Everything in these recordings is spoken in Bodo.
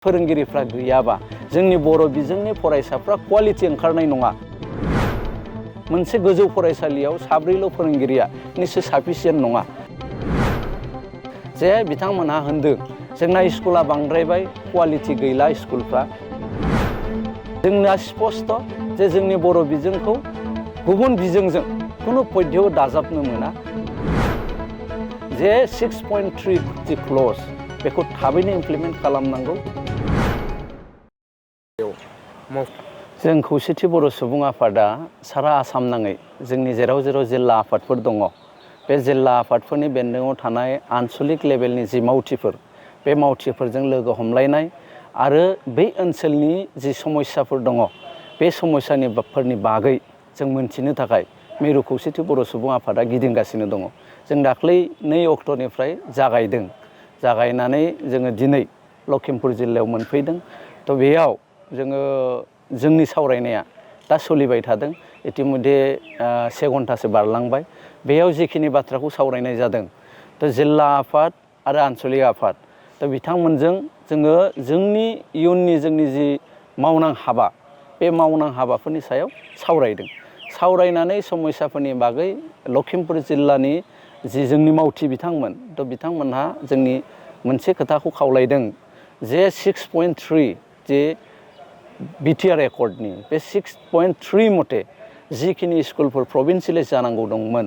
फोरोंगिरिफ्रा गैयाबा जोंनि बर' बिजोंनि फरायसाफ्रा क्वालिटि ओंखारनाय नङा। मोनसे गोजौ फरायसालियाव साब्रैल' फोरोंगिरिया निश्चय साफिसियेन्ट नङा। जे बिथांमोनहा होनदों जोंना स्कुला बांद्रायबाय, क्वालिटि गैला स्कुलफ्रा। जोंना स्पष्ट जे जोंनि बर' बिजोंखौ गुबुन बिजोंजों खुनु पद्यआव दाजाबनो मोना। जे 6.3 जि क्लज बेखौ थाबैनो इमप्लिमेन्ट खालामनांगौ। जों खौसेथि बर' सुबुं आफादा सारा आसाम नाङै जोंनि जेराव जेराव जिल्ला आफादफोर दङ, बे जिल्ला आफादफोरनि बेन्दोङाव थानाय आनसलिक लेभेलनि जि मावथिफोर, बे मावथिफोरजों लोगो हमलायनाय आरो बै ओनसोलनि जि समस्याफोर दङ, बे समस्याफोरनि बागै जों मोनथिनो थाखाय मिरु खौसेथि बर' सुबुं आफादा गिदिंगासिनो दङ। जों दाख्लै 2 अक्ट'निफ्राय जागायदों। जागायनानै जोङो दिनै लखिमपुर जिल्लायाव मोनफैदों। थ' बेयाव जोङो जोंनि सावरायनाया दा सोलिबाय थादों। इतिमध्ये 1 घन्टासो बारलांबाय। बेयाव जिखिनि बाथ्राखौ सावरायनाय जादों, थ' जिल्ला आफाद आरो आनसलिक आफाद, थ' बिथांमोनजों जोङो जोंनि इयुननि जोंनि जि मावनां हाबा, बे मावनां हाबाफोरनि सायाव सावरायदों। सावरायनानै समस्याफोरनि बागै लखिमपुर जिल्लानि जि जोंनि मावथि बिथांमोन, थ' बिथांमोनहा जोंनि मोनसे खोथाखौ खावलायदों जे 6.3 जे बिटिआर एकर्डनि बे 6.3 मथे जिखिनि स्कुलफोर प्रभिन्सियेलाइज जानांगौ दंमोन,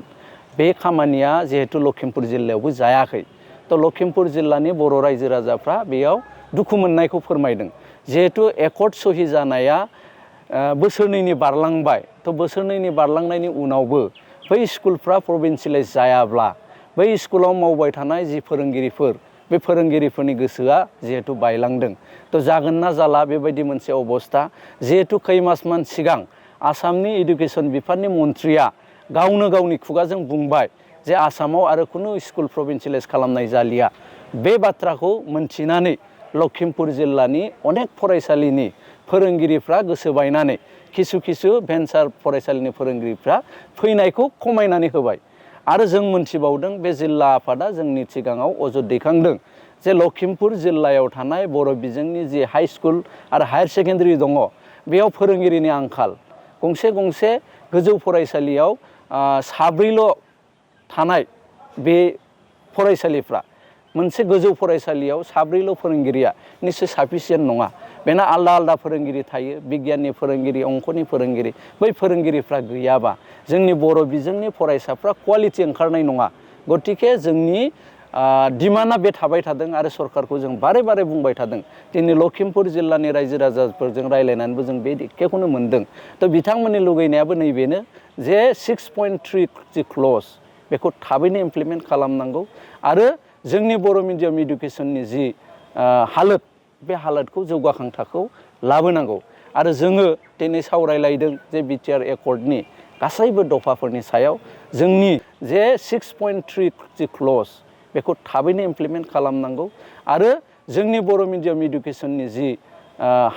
बे खामानिया जिहेतु लखिमपुर जिल्लायावबो जायाखै। थ' लखिमपुर जिल्लानि बर' रायजो राजाफ्रा बेयाव दुखु मोननायखौ फोरमायदों। जिहेतु एकर्ड सहि जानाया बोसोरनैनि बारलांबाय, थ' बोसोरनैनि बारलांनायनि उनावबो बै स्कुलफ्रा प्रभिन्सियेलाइज जायाब्ला बै स्कुलाव मावबाय थानाय जि फोरोंगिरिफोर, बे फोरोंगिरिफोरनि गोसोआ जिहेतु बायलांदों। थ' जागोन ना जाला बेबायदि मोनसे अबस्था। जिहेतु खै मासमान सिगां आसामनि इडुकेसन बिफाननि मन्थ्रिया गावनो गावनि खुगाजों बुंबाय जे आसामाव आरो खुनु स्कुल प्रभिन्सियेलाइज खालामनाय जालिया। बे बाथ्राखौ मोनथिनानै लखिमपुर जिल्लानि अनेक फरायसालिनि फोरोंगिरिफ्रा गोसो बायनानै किसु भेन्सार फरायसालिनि फोरोंगिरिफ्रा फैनायखौ खमायनानै होबाय। आरो जों मोनथिबावदों बे जिल्ला आफादा जोंनि सिगाङाव अजद दैखांदों जे लखिमपुर जिल्लायाव थानाय बर' बिजोंनि जि हाइ स्कुल आरो हायार सेकेन्डारि दङ, बेयाव फोरोंगिरिनि आंखाल। गंसे गोजौ फरायसालियाव साब्रैल' थानाय बे फरायसालिफ्रा, मोनसे गोजौ फरायसालियाव साब्रैल' फोरोंगिरिया निश्चय साफिसियेन्ट नङा। बेना आलदा आलदा फोरोंगिरि थायो, बिगियाननि फोरोंगिरि, अंकनि फोरोंगिरि। बै फोरोंगिरिफ्रा गैयाबा जोंनि बर' बिजोंनि फरायसाफ्रा क्वालिटि ओंखारनाय नङा। गतिके जोंनि डिमान्डआ बे थाबाय थादों आरो सरकारखौ जों बारे बारे बुंबाय थादों। दिनै लखिमपुर जिल्लानि रायजो राजाफोरजों रायज्लायनानैबो जों बे दिक्केखौनो मोनदों। थ' बिथांमोननि लुगैनायाबो नैबेनो जे 6.3 जि क्लज बेखौ थाबैनो इमप्लिमेन्ट खालामनांगौ आरो जोंनि बर' मिडियाम इडुकेसननि जि हालोद, बे हालोदखौ जौगाखां थाखोआव लाबोनांगौ। आरो जोङो दिनै सावरायलायदों जे बिटिआर एकर्डनि गासैबो दफाफोरनि सायाव जोंनि जे 6.3 जि क्लज बेखौ थाबैनो इमप्लिमेन्ट खालामनांगौ आरो जोंनि बर' मिडियाम इडुकेसननि जि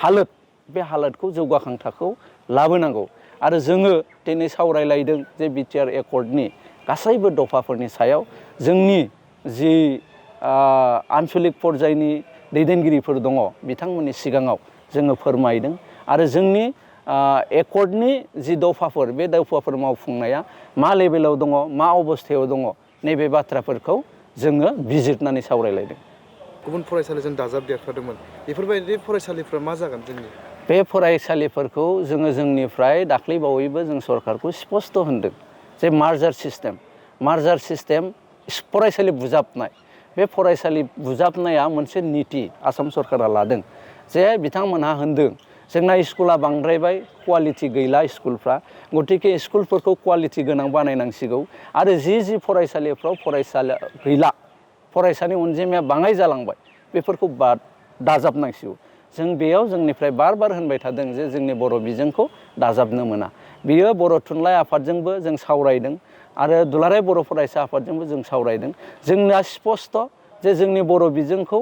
हालोद, बे हालोदखौ जौगाखां थाखोआव लाबोनांगौ। आरो जोङो दिनै सावरायलायदों जे बिटिआर एकर्डनि गासैबो दफाफोरनि सायाव जोंनि जि आनसलिक पर्यायनि दैदेनगिरिफोर दङ, बिथांमोननि सिगाङाव जोङो फोरमायदों। आरो जोंनि एकर्डनि जि दफाफोर, बे दफाफोर मावफुंनाया मा लेभेलाव दङ, मा अबस्थायाव दङ, नैबे बाथ्राफोरखौ जोङो बिजिरनानै सावरायलायदों। गुबुन फरायसालिजों दाजाबदेरफादोंमोन, बेफोरबायदि फरायसालिफ्रा मा जागोन जोंनि? बे फरायसालिफोरखौ जोङो जोंनिफ्राय दाख्लै बावैबो जों सरकारखौ स्पष्ट होनदों जे मार्जार सिस्टेम फरायसालि बुजाबनाय। बे फरायसालि बुजाबनाया मोनसे निति आसाम सरकारा लादों। जे बिथांमोनहा होनदों जोंना स्कुला बांद्रायबाय, क्वालिटि गैला स्कुलफ्रा। गतिके स्कुलफोरखौ क्वालिटि गोनां बानायनांसिगौ आरो जि फरायसालिफ्राव फरायसालि गैला, फरायसानि अनजिमाया बाङाय जालांबाय, बेफोरखौ दाजाबनांसिगौ। जों बेयाव जोंनिफ्राय बार होनबाय थादों जे जोंनि बर' बिजोंखौ दाजाबनो मोना। बियो बर' थुनलाइ आफादजोंबो जों सावरायदों आरो दुलाराय बर' फरायसा आफादजोंबो जों सावरायदों। जोंना स्पष्ट जे जोंनि बर' बिजोंखौ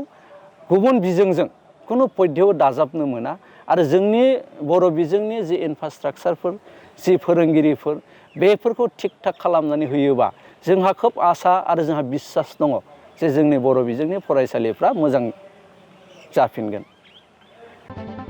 गुबुन बिजोंजों खुनु पद्यआव दाजाबनो मोना आरो जोंनि बर' बिजोंनि जि इनफ्रास्ट्राक्चारफोर, जि फोरोंगिरिफोर, बेफोरखौ थिग थाक खालामनानै होयोबा जोंहा खोब आसा आरो जोंहा बिसास दङ जे जोंनि बर' बिजोंनि फरायसालिफ्रा मोजां जाफिनगोन। गोजोन्थों।